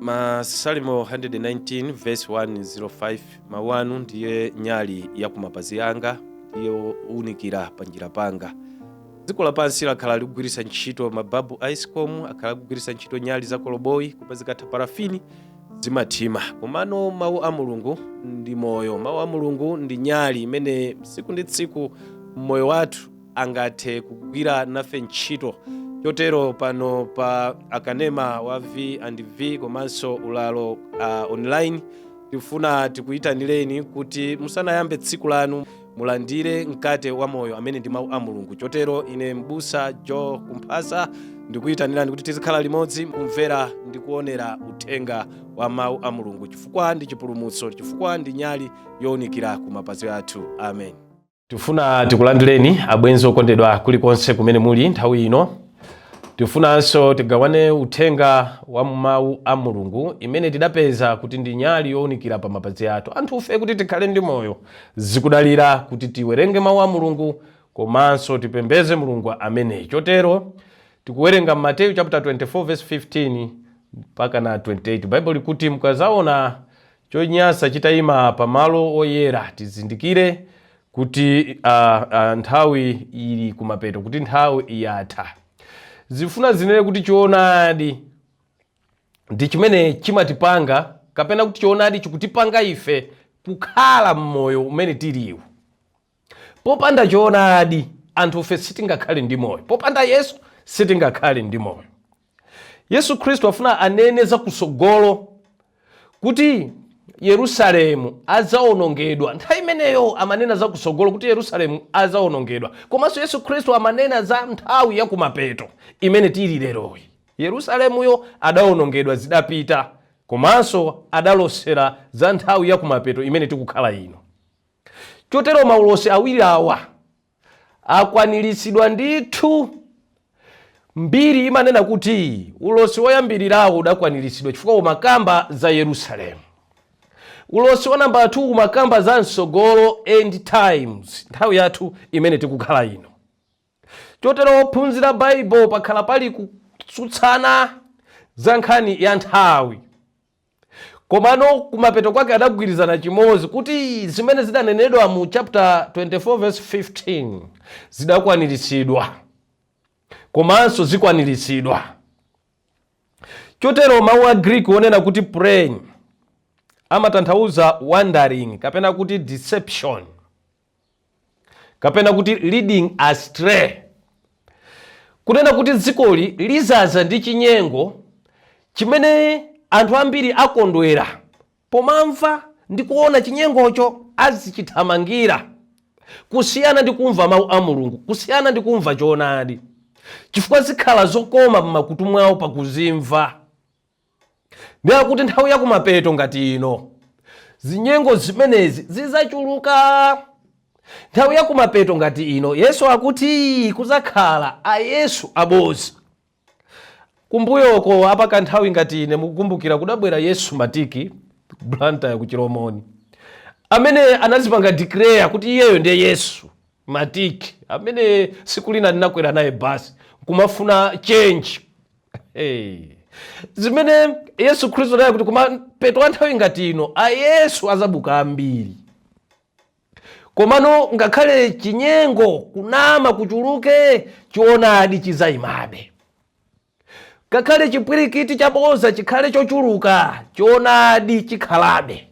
Masalimo 119 verse 105, mawu anu ndiye nyali ya kumapazi anga, ndiye unikira panjira panga. Dziko lapansi lakhala likugwiritsa ntchito mababu a escom, akhala akugwiritsa ntchito nyali za koloboyi, koma zikatha parafini zimathima. Komano mawu a Mulungu ndi moyo, mawu a Mulungu ndi nyali imene tsiku ndi tsiku mmoyo wathu angathe kugwira nafe ntchito. Chotero pano pa akanema wa V and V komanso ulalo online, tifuna tikuyitanireni kuti musanayambe tsiku lanu mulandire mkate wa moyo amene ndi mawu a Mulungu. Chotero ine mbusa Joe Kumphasa ndikuyitanirani kuti tizikhala limodzi kumvera ndi kuonera uthenga wa mawu a Mulungu, chifukwa ndi chipulumutso, chifukwa ndi nyali yowunikira ku mapazi athu. Amen. Tifuna tikulandireni abwenzi okondedwa kulikonse kumene muli nthawi ino. Tifunanso tigawane uthenga wa mawu a Mulungu imene tidapeza kuti ndi nyali yowunikira pa mapazi athu. Anthufe kuti tikhale ndi moyo zikudalira kuti tiwerenge mawu a Mulungu komanso tipembeze Mulungu ameneyi. Chotero tikuwerenga Mateyu chapter 24 verse 15 mpaka na 28. Baibulo likuti mukazaona chonyansa chitayima pamalo oyera, tizindikire kuti nthawi ili kumapeto, kuti nthawi yatha. Zifuna zinene kuti choonadi ndi chimene chimatipanga, kapena kuti choonadi chikutipanga ife kukhala mmoyo umene tiliwu. Popanda choonadi anthufe sitingakhale ndi moyo, popanda Yesu sitingakhale ndi moyo. Yesu Khristu afuna anene zakusogolo kuti Yerusalemu azawonongedwa. Nthawi imeneyo amanena zakusogolo kuti Yerusalemu azawonongedwa, komanso Yesu Khristu amanena za nthawi yakumapeto imene tili leroyi. Yerusalemuyo adawonongedwa, zidapita, komanso adalosera za nthawi yakumapeto imene tikukhala ino. Chotero maulosi awiri awa akwaniritsidwa ndithu. Mbiri imanena kuti ulosi woyambirirawo udakwaniritsidwa chifukwa umakamba za Yerusalemu. Ulosi wa namba 2 umakamba za msogolo, end times, nthawi yathu imene tikukhala ino. Chotero ophunzira Baibulo pakhala pali kutsutsana za nkhani ya nthawi, komano kumapeto kwake adagwirizana chimodzi kuti zimene zidanenedwa mu chapter 24 verse 15 zidakwaniritsidwa komanso zikwaniritsidwa. Chotero mawu a Greek onena kuti praying amatanthauza wandering, kapena kuti deception, kapena kuti leading astray, kunena kuti dzikoli lizaza ndi chinyengo chimene anthu ambiri akondwera pomamva ndi kuona chinyengocho, azichithamangira kusiyana ndi kumva mawu a Mulungu, kusiyana ndi kumva choonadi, chifukwa zikhala zokoma m'makutu mwawo pakuzimva. Ndiye kuti nthawi yakumapeto ngati ino zinyengo zimenezi zizachuluka. Nthawi yakumapeto ngati ino Yesu akuti kuzakhala ayesu abozi. Kumbuyoko apaka nthawi ngati ine mukukumbukira kudabwera Yesu Matiki Blantyre ku Chilomoni, amene anazipanga declare kuti iyeyo ndiye Yesu Matiki, amene siku lina ndinakwera naye basi kumafuna change. Hey. Zimene Yesu Khristu naye kuti kumapeto a nthawi ngati ino ayesu azabuka ambiri. Komano ngakhale chinyengo kunama kuchuluke, choonadi chizayimabe. Ngakhale chipwirikiti chaboza chikhale chochuluka, choonadi chikhalabe.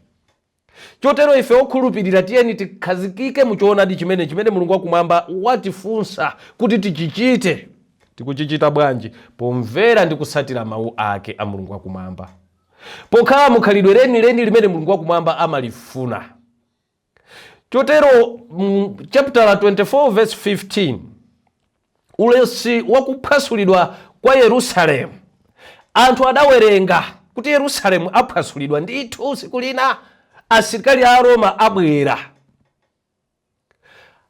Chotero ife okhulupirira tiyeni tikhazikike mu choonadi chimene Mulungu wakumwamba watifunsa kuti tichichite. Tikuchichita bwanji? Pomvera ndi kusatira mawu ake a Mulungu wakumwamba, pokhala mukhalidwe lenileni limene Mulungu wakumwamba amalifuna. Chotero mu chapter 24 verse 15, ulosi wakuphwasulidwa kwa Yerusalemu, anthu adawerenga kuti Yerusalemu aphwasulidwa ndithu tsiku lina, asilikali a Roma abwera.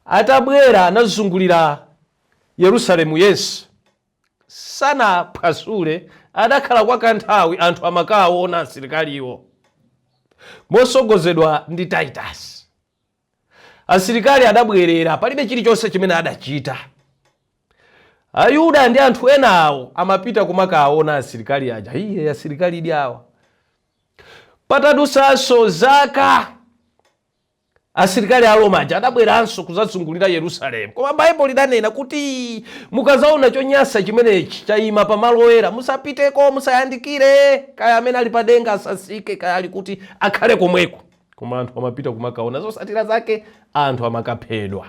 Atabwera anazungulira Yerusalemu yense, sanaphwasule, adakhala kwa kanthawi. Anthu amakaona asilikaliwo mosogozedwa ndi Titus. Asilikali adabwerera, palibe chilichonse chimene adachita. Ayuda ndi anthu enawo amapita kumakaona asilikali aja, iye asilikali idi awa. Patadutsanso zaka, asilikali a Roma aja adabweranso kudzazungulira Yerusalemu. Koma Baibulo lidanena kuti mukazaona chonyansa chimenechi chayima pamalo oyera, musapiteko, musayandikire, kaya amene ali padenga asatsike, kaya ali kuti akhale komweko. Koma anthu amapita kumakaona, zotsatira zake anthu amakaphedwa.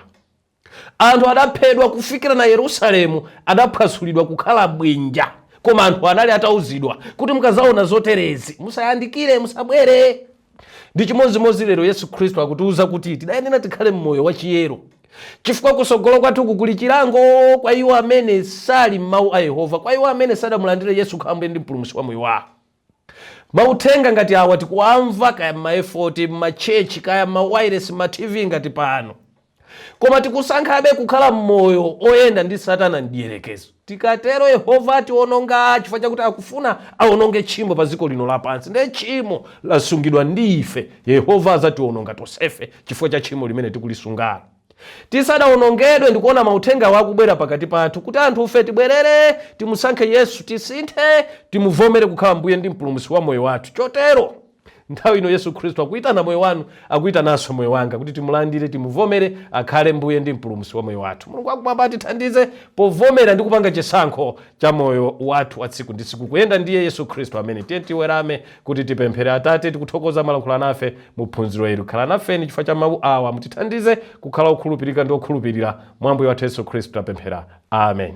Anthu adaphedwa kufikira na Yerusalemu adaphwasulidwa kukhala bwinja. Koma anthu anali atauzidwa kuti mukazaona zoterezi musayandikire, musabwere. Ndi chimodzimodzi lero, Yesu Khristu akutiuza kuti tidayenera tikhale mmoyo wachiyero, chifukwa kusogolo kwathuku kuli chilango kwa iwo amene sali m'mawu a Yehova, kwa iwo amene sadamulandire Yesu kukhala Mbuye ndi Mpulumutsi wa moyo wawo. Mauthenga ngati awa tikuamva kaya m'maefoti, m'machechi, kaya m'mawayilesi, m'ma TV ngati pano, koma tikusankhabe kukhala mmoyo oyenda ndi Satana mdierekezi. Tikatero Yehova ationonga, chifukwa chakuti akufuna aononge tchimo pa dziko lino lapansi. Ndiye tchimo lasungidwa ndi ife, Yehova azationonga tonsefe chifukwa cha tchimo limene tikulisungalo. Tisadawonongedwe, ndikuona mauthenga akubwera pakati pathu kuti anthu ufe tibwerere, timusankhe Yesu, tisinthe, timuvomere kukhala Mbuye ndi Mpulumutsi wa moyo wathu. Chotero nthawi ino Yesu Khristu akuyitana moyo wanu, akuyitananso moyo wanga kuti timulandire, timuvomere akhale Mbuye ndi Mpulumutsi wa moyo wathu. Mulungu wakumwamba atithandize povomera ndi kupanga chisankho cha moyo wathu wa tsiku ndi tsiku kuyenda ndiye Yesu Khristu amene. Tiye tiwerame kuti tipemphere. Atate, tikuthokoza malankhula nafe mu phunziro ili. Khala nafeni chifukwa cha mawu awa, mutithandize kukhala okhulupirika ndi okhulupirira. Mwa Mbuye wathu Yesu Khristu tapemphera, amen.